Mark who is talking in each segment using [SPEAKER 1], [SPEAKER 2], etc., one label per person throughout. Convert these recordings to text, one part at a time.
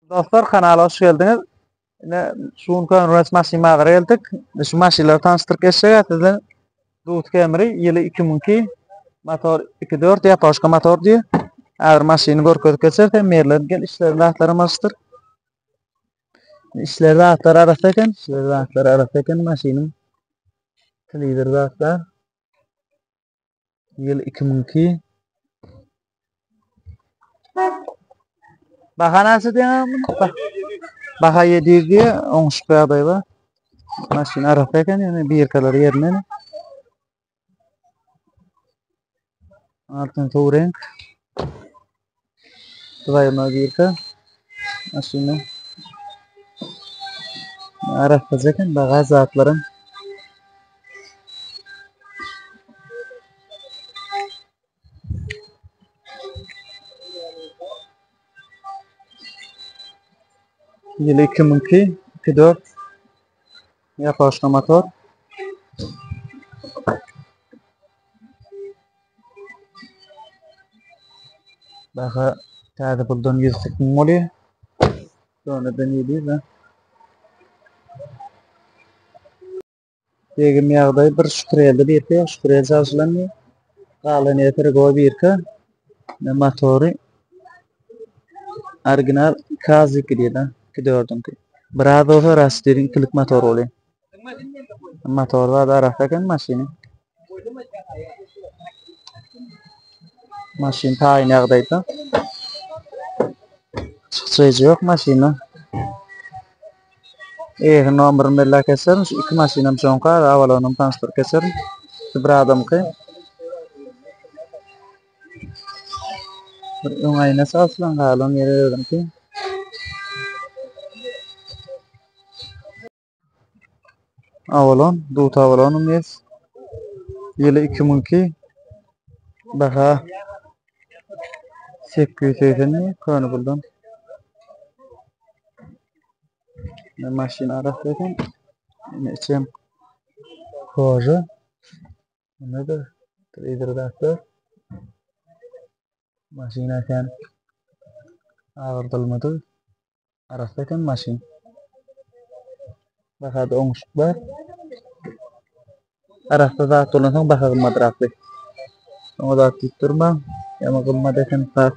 [SPEAKER 1] Dostlar kanala hoş geldiňiz. Ine şu gün Köneürgenç maşyn bazara geldik. Şu maşynlary tanyşdyryp geçjek sizden. Dut Camry ýyly 2002 motor 2.4 ýapoşka motor diýip. Häzir maşyny görkezip geçeris. Hem ýerlerini gel işlerini zatlaryny alyşdyr. Işleri zatlar arassa eken. İşleri zatlar arassa eken maşynyň. Telewizor zatlar. Ýyl 2002. Baha näçe diýýän? Baha 700 diýýär, oňuşyk ýagdaý bar. Maşyn arassa eken, ýöne birkalar ýerinde. Altyn suw reňk. Dwaýma birka. Maşyny. Arassaja eken bagaj zatlaram. Ýyly 2002, 2.4 Ýapaşka motor. Baha täze puldan 140 müň bolýar. Köneden 700 ha. Degim ýagdaý bir şükrelde birki, şükrel çalşylan diýip. Galan ýeri goý birki. Ne motory original KZ2 diýdi, 2.4-üňki. Biraz bolsa Rastiriň ikilik motor bolýar. Motor zat arassa eken maşynyň. Maşyn taýyn ýagdaýda. Çykçaýjy ýok maşynda. Eýesiniň nomerini belläp geçerin. Şu iki maşynam şoňka, Avalonam tanyşdyryp geçerin. Şu bir adamky. Bir öň aýna çalşylan galan ýeri özüňki. Avalon, Dut Avalonum yes. Ýyly 2002. Baha 880 köne puldan. Ne maşyn arassa eken. Ine içem koja. Nedir? Telewizor zatlar. Maşyn eken. Agyrtylmadyk. Arassa eken maşyn. Bahada oňuşyk bar. Arassa zat bolansoň baha gymmadrakly. Oňa zat diýip durmaň. Ýa gymmat eken zat.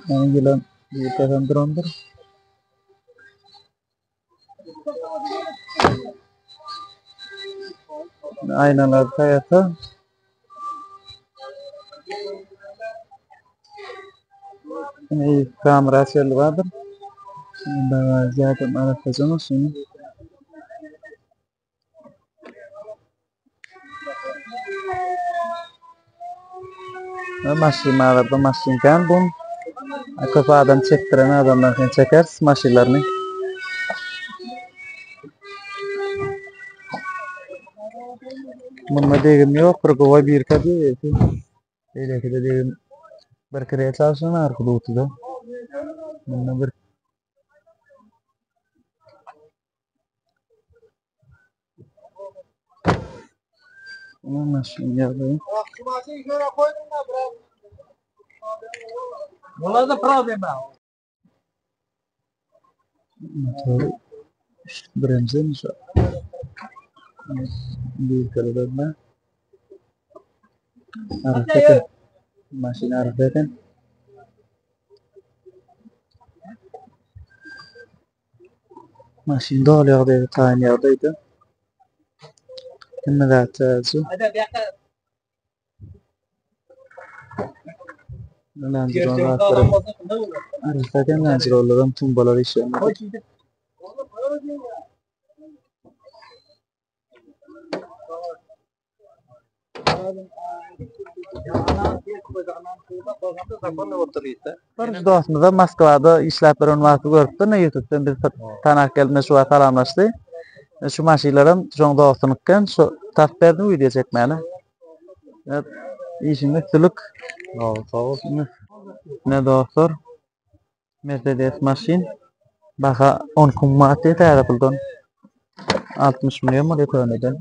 [SPEAKER 1] Ýani ýylan diýip durandyr. Aýnalar saýasa. Ine kamera açarly bardyr. Bagajy arassaja maşyny. Maşyn bazarda maşyn kän bu. Köp adam çekdiren adamlar hem çekeris maşynlaryny. Bunda degim ýok, bir gowa bir kedi. Beýlekide degim bir kire çalşan arka dutyda. Bunda bir Maşyn ýagdaýy.
[SPEAKER 2] Bularda problema.
[SPEAKER 1] Motory bremzemi şu. Büyüklerine. Arassa eken. Maşyn arassa eken. Maşyn doly ýagdaýda, taýyn ýagdaýda. Hemme zat täze. Arassa eken Land tumbalar işleýär. Bir dostumyza Moskwada işläp duran wagty görüpdir, ne YouTube'dan biz tanap geldi, şu wagt salamlaşdy. Şu maşynlaram şoň dostunykken, şu tapyp berdim wideo çekmäne. Evet, işiňde üstünlik.
[SPEAKER 2] Sag ol.
[SPEAKER 1] Ne dostlar, Mercedes maşyn. Baha 12 müň manat diýip täze puldan. 60 milyon bolýar köneden.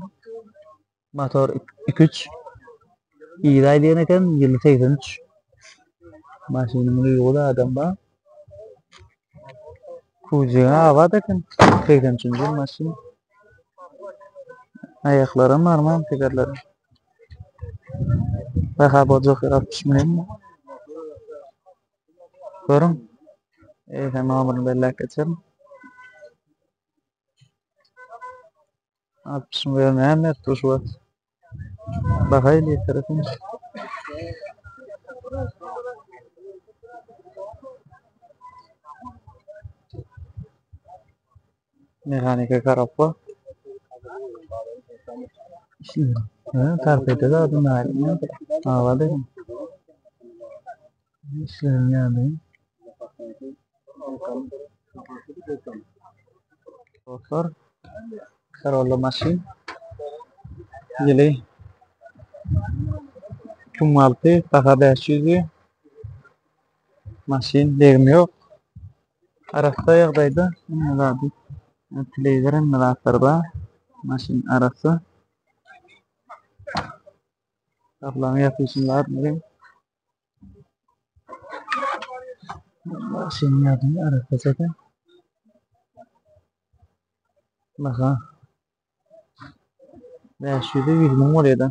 [SPEAKER 1] Motor 2.3 Ýyly diýen eken, ýyly 83. Maşynyň ýygy adam bar. Kuziga abat eken. 83-nji ýyl maşyn. Aýaklaram barmy tekerleri? Baha boljak ýer 60 müň. Görüň. Eýse nomerini belläp geçelim. 60 müň näme berip şu wagt? Baha elýeter eken. Mehanika korobka. Tarpede de adım Abat eken. İşlerin ýagdaýy. Dostlar, Corolla maşyn. Ýyly 2006, baha 500. Maşyn degimi ýok. Arassa ýagdaýda. Hemme zady. Telewizor hemme zatlar bar. Maşyn arassa. Gapylaryň ýapylyşyny zatmy? Maşyn ýagdaýy arassaja eken. Baha 500 100 müň bolýar-da.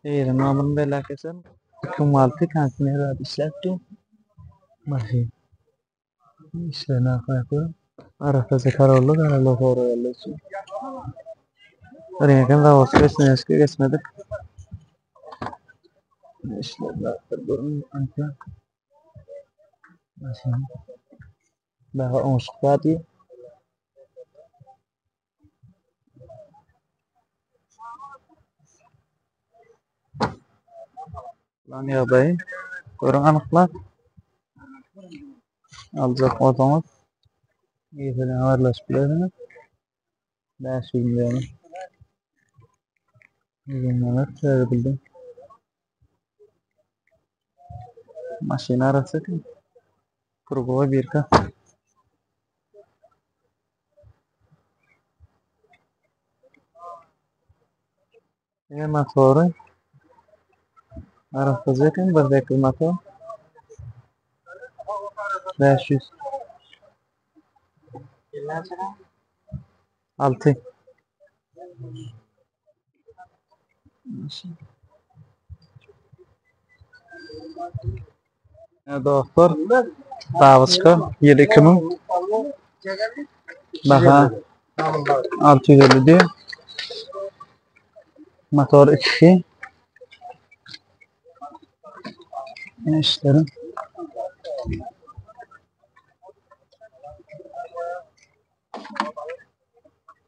[SPEAKER 1] Eýeriň nomerini belläp geçelim. 2006 kondisioner zat işläp dur. Maşyn. Işlerini aklap görüň. Arassaja Corolla Corolla soraýanlar üçin. Reňkem zawodçy geçmeşke geçmedik. İşlerini aklap görüň. Anka. Maşyn. Daha oňşuk bar diýip. Lan ýagdaýy görüň anyklap. Aljak bolsaňyz ýerine habarlaşyp bilersiňiz. 500 million. 100 manat täze bildim. Maşyn arasy eken. Krugowy birka. Ine motory. Arassaja eken 1.8 motor. 500. 6. Dostlar, Babyçka ýyl 2000. Baha 650 diýip. Motor 2. Ne işlerim?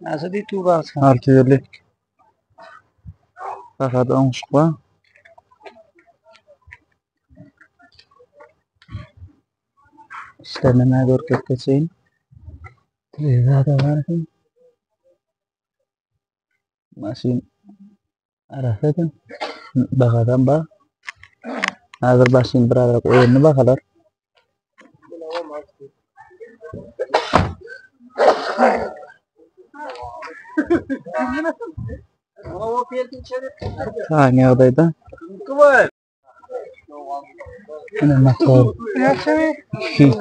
[SPEAKER 2] Näçe diýip dur bagyçka?
[SPEAKER 1] 650. Bahada oňşuk bar. İşlerini näme görkezip geçeýin. Telewizor bar eken. Maşyn arassa eken. Bahadam bar. Hazır maşyn bir azrak oýunly bahalar. Taýyn ýagdaýda. Ine motor. İki.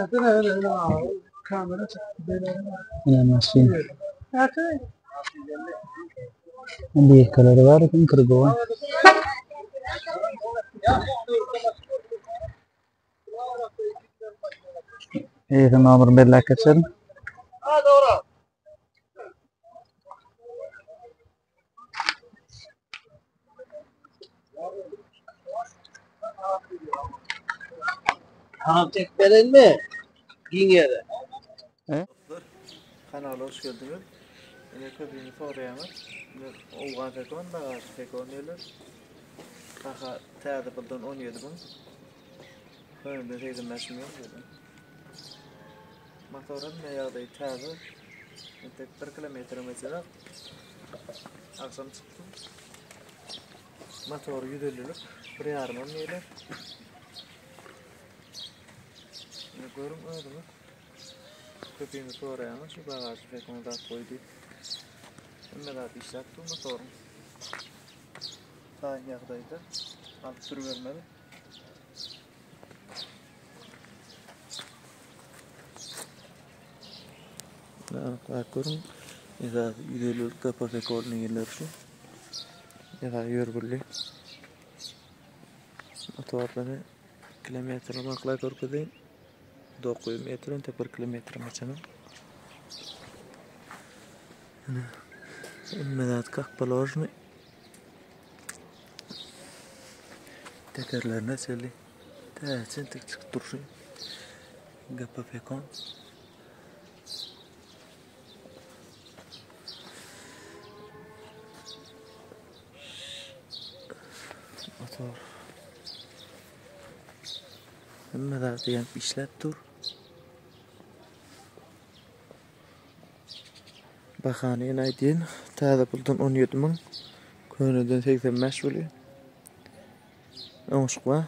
[SPEAKER 1] Ine maşyn. Birkaleri bar eken kırgowy. Eýesi nomerini belläp geçelim.
[SPEAKER 2] Kanal çekip berelim mi? Giň ýere.
[SPEAKER 1] Dostlar, kanala hoş geldiňiz. Ine köpüňiz soraýaňyz. Owgan pekon, bagažly pekon diýerler. Baha täze puldan 17 müň. Önümde 85 milyon diýdi. Motor hemme ýagdaýy täze. Entek 1 kilometre geçerak. Akşam çykdym. Motor 150-lik, bir ýarym diýler. Ine görüň özüňiz. Köpüňiz soraýaňyz şu bagažy pekon zat goý diýip. Hemme zat işläp dur motoryň. Taýyn ýagdaýda. Alyp durubermeli. Anyklap görüň. Esasy 150 GPF kornigirler şu. Esasy ýörgünli. Motorlary kilometre baklap görkezeyim. 900 metr, entek 1 kilometre geçenem. Hemme zat kak položny. Tekerlerine çenli täzeçen tik çykyp durşy. GPP kon. Motor. Hemme zat ýanyp işläp dur. Bahany ýene aýdýan, täze puldan 17 müň, köneden 85 bolýar. Oňuşyk bar.